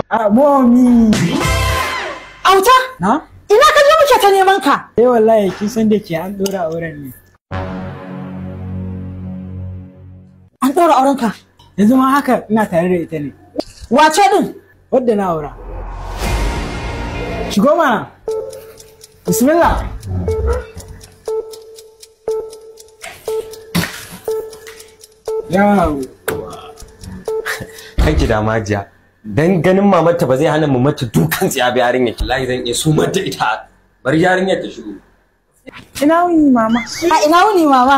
A momi. Auta? Na? Ina ka je muke ta neman ka? Eh wallahi kin san da ke an dora auren ne. An dora auren ka? Yanzu ma haka ina tare da ita ne. Wace din? Wadda na aura. Shigo mana. Bismillah. Yawo. Kanki da majiya. Dan ganin mamarta ba zai hana mu mata dukan tsiya ba yarinyar. Wallahi zan iya su mata ita. Bari yarinyar ta shigo. Ina wuni mama. A ina wuni mama?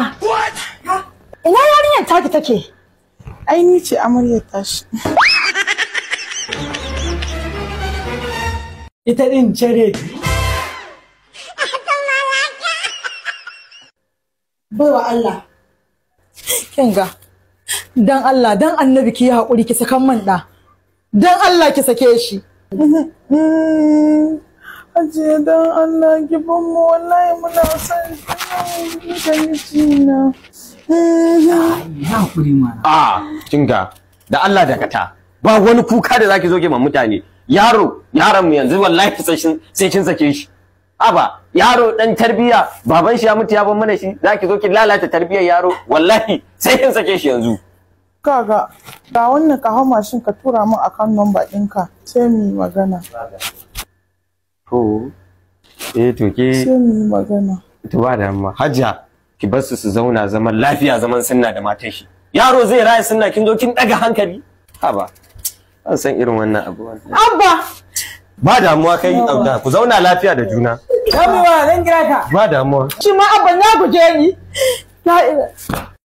Ina yarinyar taki take? Ai ni ce amaryar tashi. Ita din cere. Baiwa Allah. Kinga. Dan Allah, dan Annabi ki yi haƙuri ki sakan man ɗa. Dan Allah ki sake shi. Ajiye dan Allah ki ban mu wallahi muna son ki da mijina. Ya haƙuri mana. A kinga da Allah dakata. Ba wani kuka da zaki zo ki ma mutane. Yaro, yaron mu yanzu wallahi sai kin sake shi. Aba, yaro dan tarbiya, baban shi ya mutu ya bar mana shi, zaki zo ki lalata tarbiyar yaro, wallahi sai kin sake shi yanzu. Kaga, ga wannan ka hau mashin ka tura min account number ɗinka sai mu yi magana. To, eh to ke Sai mu yi magana. To ba damuwa. Hajiya, ki bar su su zauna zaman lafiya zaman sunna da matan shi. Yaro zai raya sunna kin zo kin daga hankali. Haba. An san irin wannan abu. Abba! Ba damuwa kai Abda, ku zauna lafiya da juna. Kamewa zan kira ka. Ba damuwa. Shi ma abban ya guje ni. La ilaha.